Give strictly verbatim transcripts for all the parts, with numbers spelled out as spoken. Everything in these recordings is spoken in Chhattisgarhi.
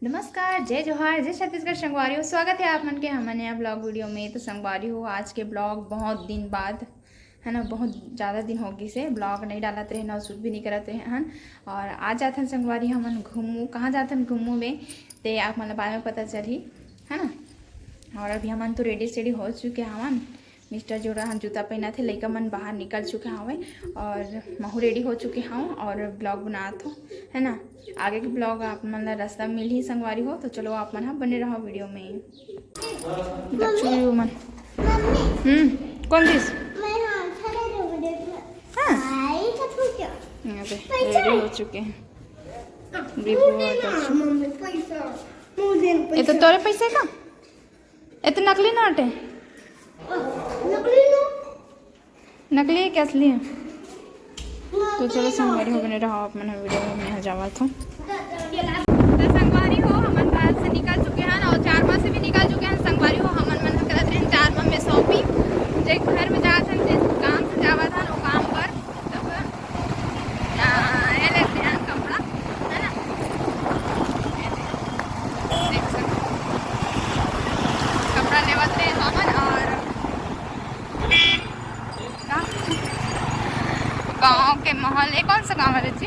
नमस्कार, जय जोहार, जय छत्तीसगढ़ संगवारी हो। स्वागत है आप मन के हमर नया ब्लॉग वीडियो में। तो संगवारी हो, आज के ब्लॉग बहुत दिन बाद, है ना, बहुत ज़्यादा दिन हो गई से ब्लॉग नहीं डालत रहे ना, शूट भी नहीं करत रहे हन। और आज जाथन संगवारी हमन घूमू। कहाँ जाथन घूमू में, ते आप मन ला बाद में पता चलही, है ना। और अभी हमन तो रेडी सेडी हो चुके हवन। मिस्टर जोड़ा हम जूता पहना थे, लइका मन बाहर निकल चुके हवे और महू रेडी हो चुके हूँ और ब्लॉग बनात हो, है ना। आगे के ब्लॉग आप मन ला रास्ता मिलही संगवारी हो। तो चलो आप मन ह बने रहो वीडियो में। बच्चू मन। हम्म, कौन दिस? हाँ। यहाँ पे रेडी हो चुके हैं। विभू और दक्षु। ये तो तोरे पैसे का? ये तो नकली नोट है। नकली है कि असली है? तो चलो संगवारी हो, बने रहो आप मन वीडियो में, मैं जावा था। तो संगवारी हो, हमन घर से निकल चुके हैं और चार माह से भी निकल चुके हैं। संगवारी हो, हमन मन करत रहे चार माह में शॉपिंग, जे घर में जात हन, जे काम से जावत हन, वो काम पर। तब, आ, ये लेते हैं कपड़ा, है ना? देख सकते हो। कपड़ा लेवत रहे हमन और का? गाँव के माहौल। ये कौन सा गाँव है जी?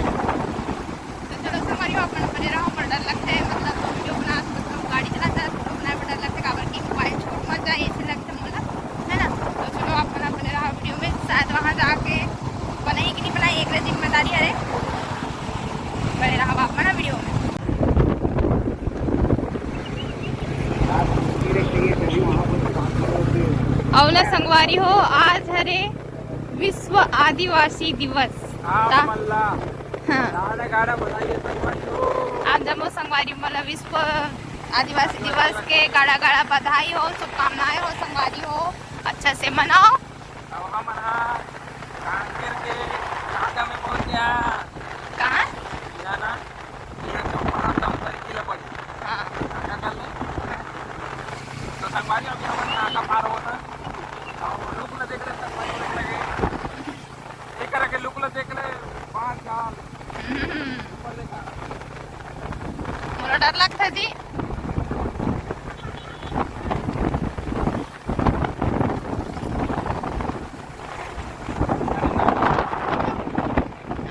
तो चलो संगवारी हो, अपन बने रहो, मोर डर लगथे, मतलब वीडियो बना, मतलब गाड़ी चलाता है, फोटो बनाए में डर लगथे, काबर कि मोबाइल छोट मत जाए, ऐसे लगथे मोला, है ना। तो चलो आप मन बने रहो वीडियो में, शायद वहाँ जाके बनाई कि नहीं बनाई, एक जिम्मेदारी हरे। बने रहो आप मन वीडियो में। अउ ना संगवारी हो, आज हरे विश्व आदिवासी दिवस। आप ता- मन ला हाँ। गाड़ा गाड़ा बधाई है संगवारी हो। आप जम्मो संगवारी मन ला विश्व आदिवासी दिवस के गाड़ा गाड़ा बधाई हो, शुभकामनाएं हो संगवारी हो, अच्छा से मनाओ। अब हमन ह कांकेर के राजा में पहुंच गया। कहाँ? यहाँ ना, यहाँ चौपड़ा दम पर किला पड़ी। हाँ। राजा का ले। तो संगवारी अभी हमन नाका पार होता। और लोग ना देख रहे, संगवारी देख रहे। एक तरह के लुक ला देख ले, बाहर जाल। हम्म। ऊपर ले जा। मोला डर लगता जी।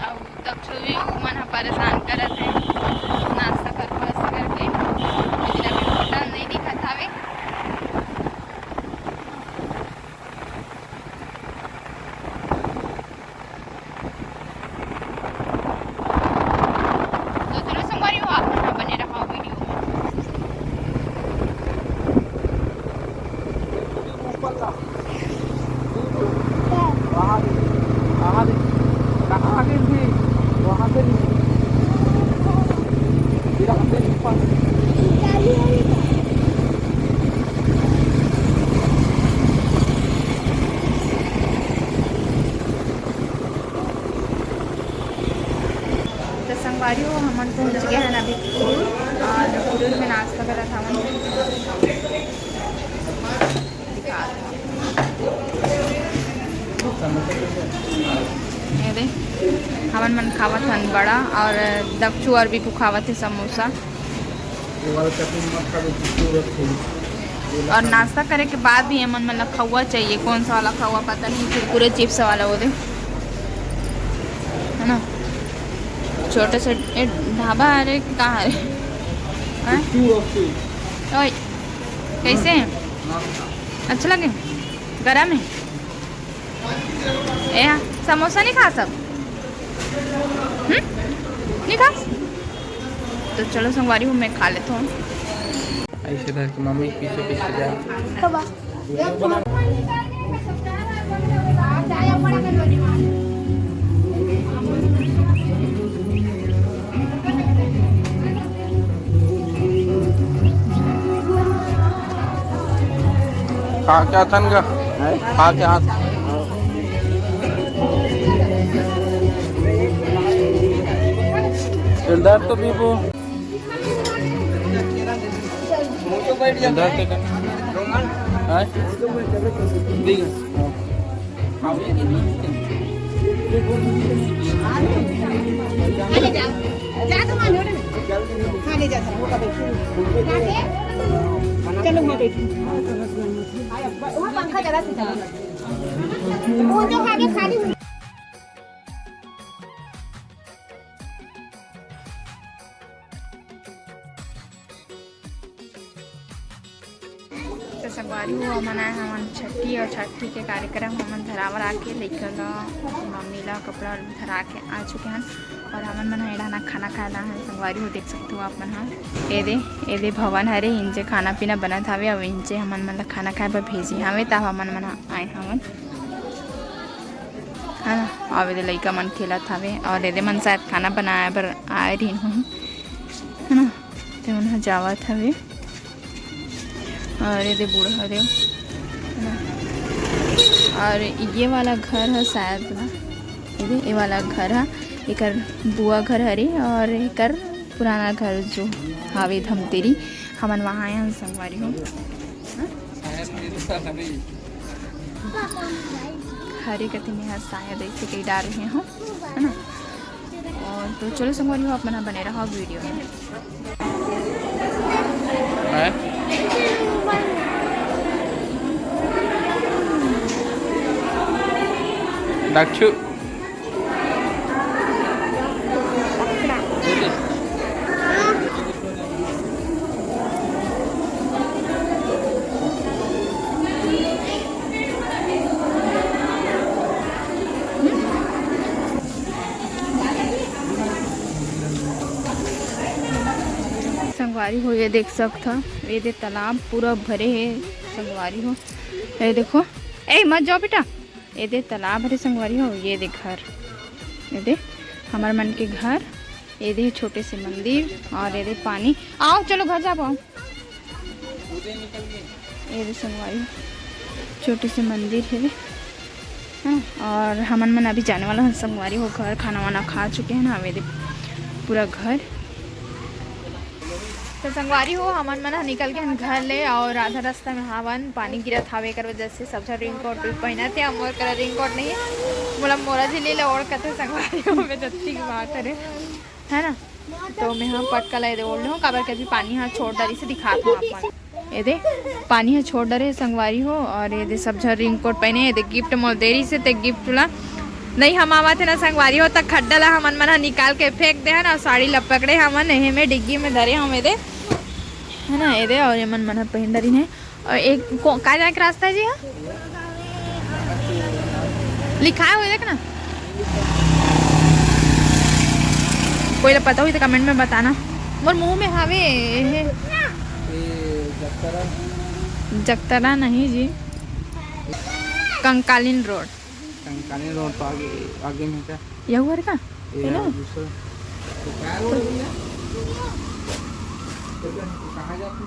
अब तब छुई मन ह परेशान करत हे, नाश्ता कर बस करके, लेकिन अभी होटल नहीं दिखत हवे। तो चलो संगवारी हो, आप मन बने रहो वीडियो में। ऊपर ला। वहाँ दे, वहाँ दे। कहाँ आगे भी? वहाँ से नहीं। फिर हम दे ऊपर। तो संगवारी हो, हमन पहुंच गए हैं अभी कुरूर, और कुरूर में नाश्ता करत हवन। ये दे, हमन मन खावत हन बड़ा, और दक्षु और विभू खावत हे समोसा। ये वाला चटनी मत खा दो, खूबसूरत थी। और नाश्ता करे के बाद भी एमन मन ला खउआ चाहिए। कौन सा वाला खउआ पता नहीं, कुरकुरे चिप्स वाला वो दे, है ना। छोटे से, ए, ढाबा हरे कि कहाँ हरे? हैं? ओए, कैसे हैं? अच्छा लगे? गरम है? ए, समोसा नहीं खा सब? हम्म, नहीं खा। तो चलो संगवारी हो, मैं खा लेता हूँ। ऐसे धर के मम्मी के पीछे पीछे जा। खा के आथन गा? हैं? खा के आथन। अंदर तो भी वो अंदर तो क्या? हाँ? ठीक है। हाँ। ले जा। जा तो वहाँ लोड में। हाँ, ले जा, सर। चलो, वहाँ बैठो। वहाँ पंखा जरा से चला। वो तो आगे खाली हुई। तो संगवारी हो, हमन आए हमन छट्ठी और छट्ठी के कार्यक्रम हमन धरावर आके लइका ला, मम्मी ला कपड़ा धरा के आ चुके हन। और हमन मन ह ए डहाना खाना खाए ला हन संगवारी हो, देख सकते हो आप मन ह। ए दे, ए दे भवन हरे, इंजे खाना पीना बनत हवे, अब इंजे हमन मन ला खाना खाए बर भेजी हवे, तब हमन मन ह आए हवन, है ना। अब ए दे लइका मन खेलत हवे और ए दे मन शायद खाना बनाए बर आए रहिन होही, है ना। ते मन ह जावत हवे। और ये दे बूढ़ा देव, है ना? और ये वाला घर है शायद ना, ये दे, ये वाला घर है, एकर बुआ घर हरे और एकर पुराना घर जो हावे धमतेरी, हमन वहाँ आए हन संगवारी हो। हाँ? हरे कति में है शायद, ऐसे कहीं डाल रहे हो, है ना? और तो चलो संगवारी हो, आप मन बने रहो वीडियो में। हैं? दक्षु। संगवारी हो, ये देख सकत ह, ये दे तालाब पूरा भरे हे संगवारी हो। ये देखो, ए मत जाओ बेटा, ये दे तालाब हरे संगवारी हो, ये दे घर, ये दे हमर मन के घर, ये दे छोटे से मंदिर और ये दे पानी। आओ चलो घर जाबो, आओ। ये दे संगवारी, छोटे से मंदिर हे, हाँ। और हमन मन अभी जाने वाला हन संगवारी हो घर, खाना वाना खा चुके हैं ना, अभी दे पूरा घर। तो संगवारी हो, हमन मन ह निकल के हन घर ले, और आधा रास्ता में हावन पानी गिरत हावे, एकर वजह से सब झन रेनकोट भी पहनत हे, मोर करा रेनकोट नहीं हे, मोला मोरा झिल्ली ले ओढ़ कथे संगवारी हो, मैं जत्ती की बात हरे, है ना। तो मैं ह पटका ला एदे ओढ़ लूँ, काबर के अभी पानी ह छोड़ डरिस हे, दिखात हूँ आप मन। एदे पानी ह छोड़ डरे हे संगवारी हो, और एदे सब झन रेनकोट पहने, एदे गिफ्ट मोल दे रहिस हे, ते गिफ्ट ला नहीं हम आवत हे ना संगवारी हो, त खड्डा ला हमन मन ह निकाल के फेंक दे हन, और साड़ी ला पकड़े हमन, एहे में डिग्गी में धरे हम एदे, है ना, एदे, और एमन मन ह पहन डरिन हे। और एक को, का जाए के रास्ता है जी? हाँ, लिखाए हुए देख ना, कोई ला पता हुई तो कमेंट में बताना। मोर मुंह में हावे, हे। ये जगतरा। जगतरा नहीं जी, कंकालीन रोड। कंकालीन रोड तो आगे, आगे में क्या? यहू हरे का? ये है ना? दूसरा। कहाँ जाते?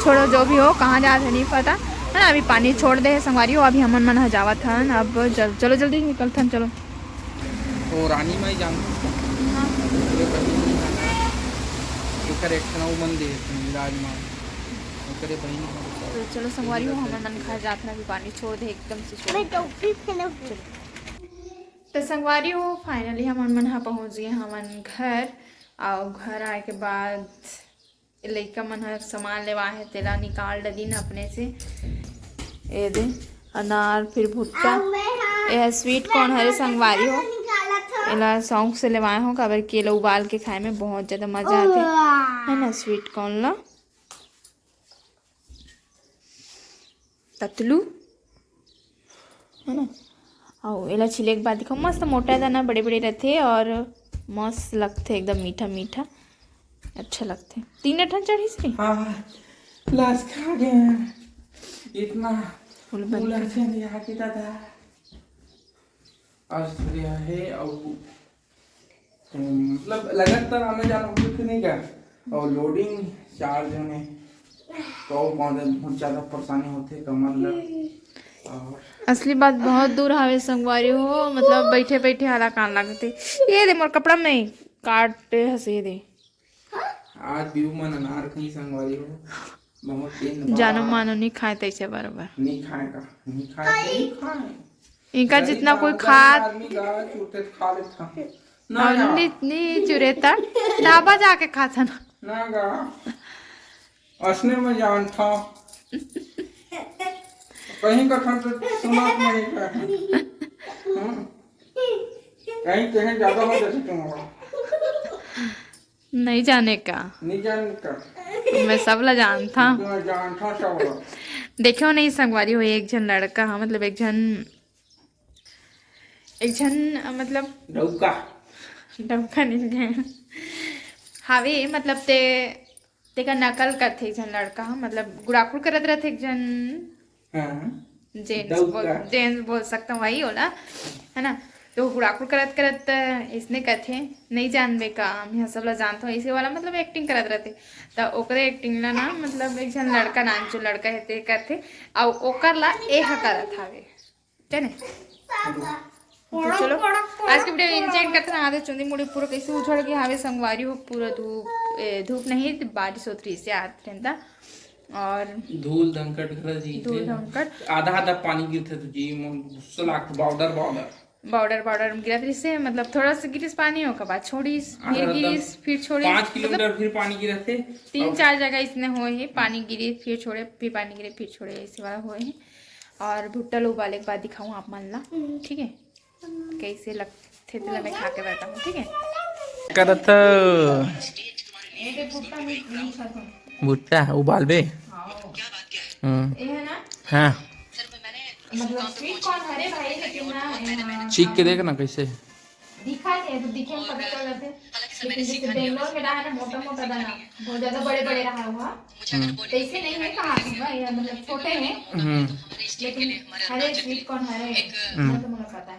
छोड़ो, जो भी हो, कहाँ जात हे नहीं पता, है ना। अभी पानी छोड़ दे हे संगवारी हो, अभी हमन मन ह जावत हन। अब जल, चलो जल्दी निकलथन, चलो। तो रानी माई जान एकर एक ठन अउ मंदिर हे, राजमाता, ओकरे बहिनी हो। तो चलो संगवारी हो, हमन मन घर जात हन, अभी पानी छोड़ दे एकदम से, छोड़। मैं टोपी पहनब। तो संगवारी हो, finally हमन मन ह पहुँच गए हमन घर। और घर आए के बाद लइका मन ह सामान लेवाए हे, तेला निकाल डरिन अपने से। ए दे अनार, फिर भुट्टा, अउ मैं ह ये sweet corn हरे संगवारी हो। निकालत हव। एला शौक से लेवाए हो, काबर कि एला उबाल के खाए में बहुत ज्यादा मजा आथे, है ना, sweet corn ला। ततलू, है ना। अउ एला छिले के बाद देखो, मस्त मोटा दाना बड़े-बड़े रथे और मस्त लगथे, एकदम मीठा-मीठा, अच्छा लगथे। तीन ठन चढ़िस रे। हाँ, लाश खा गए हैं। इतना फूल बन उलझन यहाँ के दादा। आज तो यह है, अउ तो मतलब लगातार आने जाना होते थे नहीं क्या, और loading चार जने, तो और बहुत बहुत ज्यादा परेशानी होते, कमर दर्द। असली बात बहुत दूर हावे संगवारी हो, मतलब बैठे बैठे हाला कान लागथे। ये दे मोर कपड़ा में काटे हंसे दे। आज भी मन अनार खाई संगवारी हो, बहुत दिन बाद। जानो मानो नहीं खाए तैसे बरोबर। नहीं खाए का, नहीं खाए, नहीं खाए। इनका गरीब जितना कोई आदमी, खात आदमी गाय चूते खा लेता। ना और यार। नहीं, नहीं चुरेता, ढाबा जाके खाता ना। ना गा। असने में जानता। कहीं कथन तो सुनत नहीं कहे। हम्म। कहीं कहीं ज्यादा हो जाती तुम। नहीं जाने का। नहीं जाने का। मैं सब ला जानता। मैं जानता सब ला। देखो नहीं संगवारी हो, एक झन लड़का हा, मतलब एक झन, एक झन, मतलब डौका। डौका नहीं है। हावे, मतलब ते, तेका नकल करथे एक झन लड़का हा, मतलब गुड़ाखुड़ करत रहथे एक झन। हाँ। जेंट्स बोल, डौका। जेंट्स बोल सकता हूँ वही होला, है ना। तो गुड़ाखुड़ करत करत इसने कथे, नहीं जानबे का, हम यहाँ सब ला जानत हूँ, ऐसे वाला मतलब एक्टिंग करत रहथे। तो ओकरे एक्टिंग ला ना, मतलब एक झन लड़का, नानचो लड़का है ते करथे, अउ ओकर ला एह करत हावे, जाने। तो चलो, आज के वीडियो एंड करत ना, आधे चुंदी मुड़ी पूरा कैसे उझड़ गया हावे संगवारी हो, पूरा धूप, ए, धूप नहीं, बारिश होत रही से आत रहता। और धूल धंकट घला जी धूल थे। धंकट। आधा आधा पानी गिरथे तो जी, मन गुस्सा लागथे, बॉर्डर, बॉर्डर। बॉर्डर, बॉर्डर में गिरत रहिसे, मतलब थोड़ा सा गिरिस पानी, ओकर बाद छोड़िस, फिर आधा गिरिस, फिर छोड़िस, पाँच मतलब किलोमीटर फिर पानी गिरथे। तीन और चार जगह इसने होए हे, पानी गिरे, फिर छोड़े, फिर पानी गिरे, फिर छोड़े, ऐसे वाला होए हे। और भुट्टा लो उबाले के बाद दिखाऊँ आप मन ला, ठीक है, कैसे लगथे तेला मैं खा के बताऊँ, ठीक है। करत भुट्टा उबालबे। हम्म। हाँ। मतलब स्वीट कॉर्न हरे भाई, लेकिन ना, चीख के देख ना कैसे। दिखा थे तो दिखे में पता चल जाते, लेकिन जैसे बेंगलोर में रहा ना, मोटा मोटा दाना, बहुत ज्यादा बड़े बड़े रहा हुआ। हम्म। तो ऐसे नहीं है, कहाँ से हुआ? ये मतलब छोटे हैं, हम्म। लेकिन हरे स्वीट कॉर्न हरे हैं, हम्म। वो तो मुझे पता है।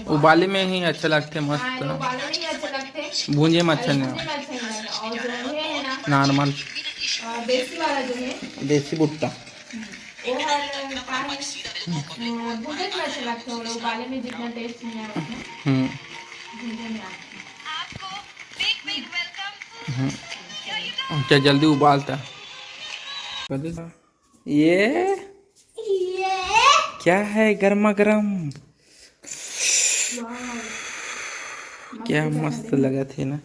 उबाले में ही अच्छा लगथे, मस्त। हाँ, उबाले में ही अच्छा लगथे। भूंजे में अच्छा नहीं। भूंजे में अच्छा नहीं लगता। और जो ये है ना, नॉर्मल। देसी वाला जो है, देसी भुट्टा। वो हर का है, भूंजे में अच्छा लगता है, उबाले में जितना टेस्ट नहीं आया उतना। हम्म। भूंजे में आता है। हम्म। अच्छा, जल्दी उबालता। ये ये क्या है, गर्मा गर्म? क्या मस्त लगत हे ना।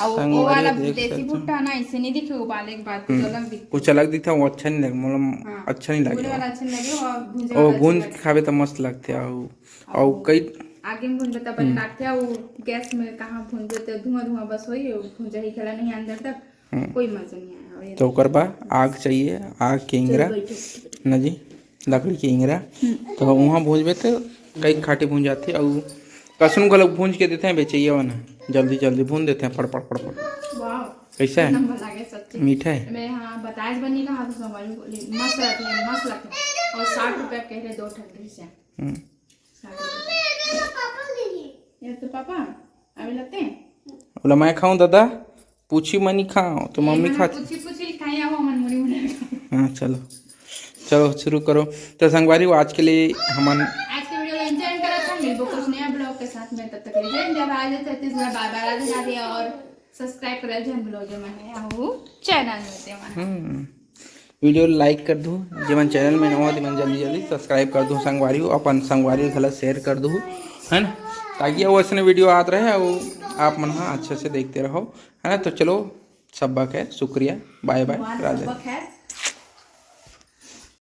और वो वाला देसी भुट्टा ना, ऐसे नहीं दिखे, उबाले के बाद कुछ अलग दिखे। कुछ अलग दिखता, वो अच्छा नहीं लगे, मतलब हाँ, अच्छा नहीं लगे। वाला अच्छा नहीं लगे, और भूंजे वाला भूंज के खावे तो मस्त लगते। और कई आगे में भूंजबे तब बने लगते, वो गैस में कहाँ भूंजबे तो धुआं धुआं बस होई, भूंजा ही खेला नहीं अंदर तक। हम्म। कोई मजा नहीं आया। तो ओकर बा आग चाहिए, आग के इंगरा ना जी, लकड़ी के इंगरा। हम्म। तो वहाँ भूंजबे तो कई खाटी भूंज जाथे। और कसनू घलो भूंज के देथे बेचैया वाला, जल्दी जल्दी भूंज देथे, फड़ फड़ फड़ फड़। कैसा है? मीठा है? मैं हाँ बताए बनी कहा तो समझ में बोली, मस्त रहती है, मस्त लगता है। और साठ रुपया कह रहे दो ठंडी से। हम्म। ये तो पापा अभी लगते हैं। बोला, मैं खाऊं दादा? पूछी मनी खाओ तो मम्मी खाती। पूछी पूछी खाई आओ मन मुड़ी मुड़ी। हाँ, चलो चलो शुरू करो। तो संगवारी हो, आज के लिए हमन आज के वीडियो ला एंजॉय करत हन। मिलबो कुछ नया ब्लॉग के साथ में, तब तक के लिए जय हिंद, जय भारत, जय छत्तीसगढ़, बाय बाय, राधे राधे। और सब्सक्राइब करल झन भूलो जे मन हे आहू चैनल में ते मन। हम्म। वीडियो लाइक कर दू, जेमन चैनल में नवा तेमन जल्दी जल्दी सब्सक्राइब कर दू संगवारी हो, अपन संगवारी घला शेयर कर दू, है ना, ताकि वो ऐसे वीडियो आत रहे और आप मन हा अच्छे से देखते रहो, है ना। तो चलो, सब्बा खैर, शुक्रिया, बाय बाय, राधे।